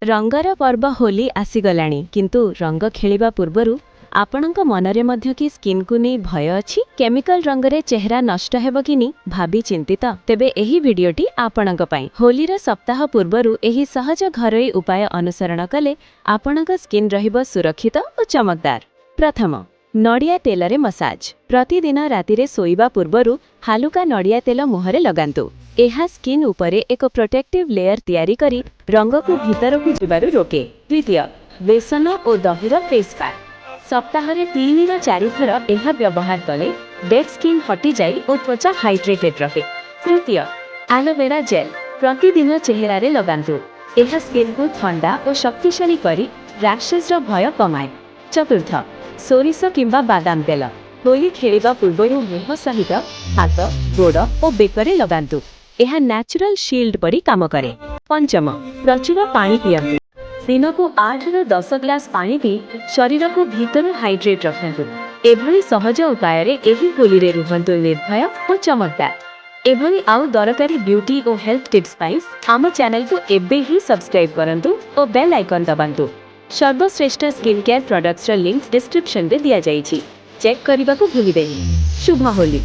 ରଙ୍ଗର ପର୍ବ ହୋଲି ଆସିଗଲାଣି, କିନ୍ତୁ ରଙ୍ଗ ଖେଳିବା ପୂର୍ବରୁ ଆପଣଙ୍କ ମନରେ ମଧ୍ୟ କି ସ୍କିନ୍କୁ ନେଇ ଭୟ ଅଛି? କେମିକାଲ ରଙ୍ଗରେ ଚେହେରା ନଷ୍ଟ ହେବ କି ନି ଭାବି ଚିନ୍ତିତ? ତେବେ ଏହି ଭିଡିଓଟି ଆପଣଙ୍କ ପାଇଁ। ହୋଲିର ସପ୍ତାହ ପୂର୍ବରୁ ଏହି ସହଜ ଘରୋଇ ଉପାୟ ଅନୁସରଣ କଲେ ଆପଣଙ୍କ ସ୍କିନ୍ ରହିବ ସୁରକ୍ଷିତ ଓ ଚମକଦାର। ପ୍ରଥମ, ନଡ଼ିଆ ତେଲରେ ମସାଜ। ପ୍ରତିଦିନ ରାତିରେ ଶୋଇବା ପୂର୍ବରୁ ହାଲୁକା ନଡ଼ିଆ ତେଲ ମୁହଁରେ ଲଗାନ୍ତୁ। ଏହା ସ୍କିନ୍ ଉପରେ ଏକ ପ୍ରୋଟେକ୍ଟିଭ ଲେୟର ତିଆରି କରି ରଙ୍ଗକୁ ଭିତରକୁ ଯିବାରୁ ରୋକେ। ଦ୍ୱିତୀୟ, ବେସନ ଓ ଦହିର ଫେସ୍ ପ୍ୟାକ୍। ସପ୍ତାହରେ 3ରୁ 4 ଥର ଏହା ବ୍ୟବହାର କଲେ ଡେଡ୍ ସ୍କିନ୍ ହଟିଯାଏ ଓ ତ୍ୱଚା ହାଇଡ୍ରେଟେଡ୍ ରହେ। ତୃତୀୟ, ଆଲୋଭେରା ଜେଲ୍। ପ୍ରତିଦିନ ଚେହେରାରେ ଲଗାନ୍ତୁ। ଏହା ସ୍କିନ୍କୁ ଥଣ୍ଡା ଓ ଶକ୍ତିଶାଳୀ କରି ରାଶେସ୍ର ଭୟ କମାଏ। ଚତୁର୍ଥ, ସୋରିଷ କିମ୍ବା ବାଦାମ ତେଲ। ହୋଲି ଖେଳିବା ପୂର୍ବରୁ ମୁହଁ ସହିତ ହାତ, ଗୋଡ଼ ଓ ବେକରେ ଲଗାନ୍ତୁ। ଏହା ନ୍ୟାଚୁରାଲ ଶିଲ୍ଡ ପରି କାମ କରେ। ପଞ୍ଚମ, ପ୍ରଚୁର ପାଣି ପିଅନ୍ତୁ। ଦିନକୁ 8ରୁ 10 ଗ୍ଲାସ ପାଣି ପିଇ ଶରୀରକୁ ଭିତରୁ ହାଇଡ୍ରେଟ୍ ରଖନ୍ତୁ। ଏଭଳି ସହଜ ଉପାୟରେ ଏହି ହୋଲିରେ ରୁହନ୍ତୁ ନିର୍ଭୟ ଓ ଚମକଦାର। ଏଭଳି ଆଉ ଦରକାରୀ ବ୍ୟୁଟି ଓ ହେଲ୍ଥ ଟିପ୍ସ ପାଇଁ ଆମ ଚ୍ୟାନେଲକୁ ଏବେ ହିଁ ସବସ୍କ୍ରାଇବ୍ କରନ୍ତୁ ଓ ବେଲ୍ ଆଇକନ୍ ଦବାନ୍ତୁ। ସର୍ବଶ୍ରେଷ୍ଠ ସ୍କିନ୍ କେୟାର ପ୍ରଡକ୍ଟସର ଲିଙ୍କ ଡିସ୍କ୍ରିପସନରେ ଦିଆଯାଇଛି, ଚେକ୍ କରିବାକୁ ଭୁଲିବେନି। ଶୁଭ ହୋଲି!